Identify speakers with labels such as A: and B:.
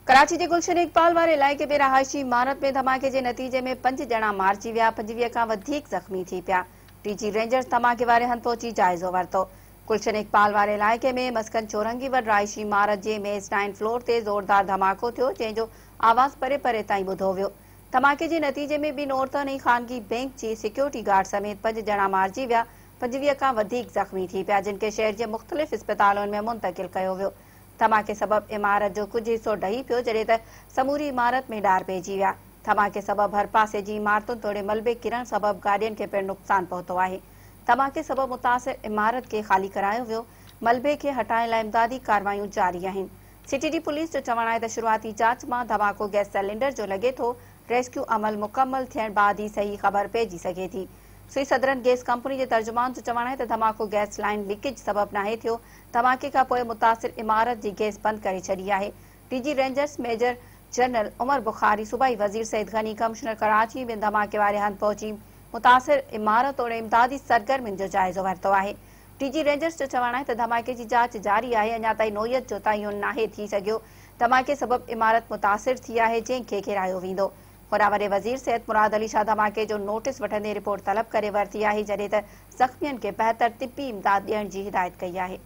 A: ڪراچي جي گلشن اقبال واري علائقي ۾ رهائشي عمارت ۾ ڌماڪي جي نتيجي ۾ پنج ڄڻا مارجي ويا، 25 کان وڌيڪ زخمي ٿي پيا. ڊي جي رينجرز ڌماڪي واري هنڌ پهچي جائزو ورتو. گلشن اقبال واري علائقي ۾ مسڪن چورنگي وٽ رهائشي عمارت جي ميز نائن فلور تي زوردار ڌماڪو ٿيو، جنهن جو آواز پري پري تائين ٻڌو ويو. ڌماڪي جي نتيجي ۾ ٻن عورتن ۽ خانگي بئنڪ جي سيڪيورٽي گارڊ سميت پنج ڄڻا مارجي ويا، 25 کان وڌيڪ زخمي ٿي پيا، جن کي شهر جي مختلف اسپتالن ۾ منتقل ڪيو ويو. ڌماڪي سبب عمارت جو ڪجهه حصو ڊهي پيو، جڏهن ته سموري عمارت ۾ ڏار پئجي ويا. ڌماڪي سبب ڀرپاسي جي عمارتن توڙي ملبي ڪرڻ سبب گاڏين کي پڻ نقصان پهتو آهي. ڌماڪي سبب متاثر عمارت کي خالي ڪرايو ويو، ملبي کي هٽائڻ لاء امدادي ڪارروايون جاري آهن. سي ٽي ڊي پوليس جو چوڻ آهي ته شروعاتي جاچ مان ڌماڪو گئس سلينڊر جو لڳي ٿو، ريسڪيو عمل مڪمل ٿيڻ بعد ئي صحيح خبر پئجي سگهي ٿي. سوئي سدرن گئس ڪمپني جي ترجمان جو چوڻ آهي ته ڌماڪو گئس لائين ليڪيج سبب ناهي ٿيو، ڌماڪي کانپوء متاثر عمارت جي گئس بند ڪري ڇڏي آهي. D G Rangers major general Umar Bukhari, صوبائي وزير سعيد غني، ڪمشنر ڪراچي ٻين ڌماڪي واري هنڌ پهچي متاثر عمارت توڙي امدادي سرگرمين جو جائزو ورتو آهي. ڊي جي رينجرز جو چوڻ آهي ته ڌماڪي جي جاچ جاري آهي، اڃا تائين نوعيت جو تعين ناهي ٿي سگهيو، ڌماڪي سبب عمارت متاثر ٿي آهي، جنهن کي گهيرايو ويندو. هوڏانهن وڏي وزير سيد مراد علي شاهه ڌماڪي جو نوٽيس وٺندي رپورٽ طلب ڪري ورتي آهي، جڏهن ته زخمين کي بهتر طبي امداد ڏيڻ جي هدايت ڪئي آهي.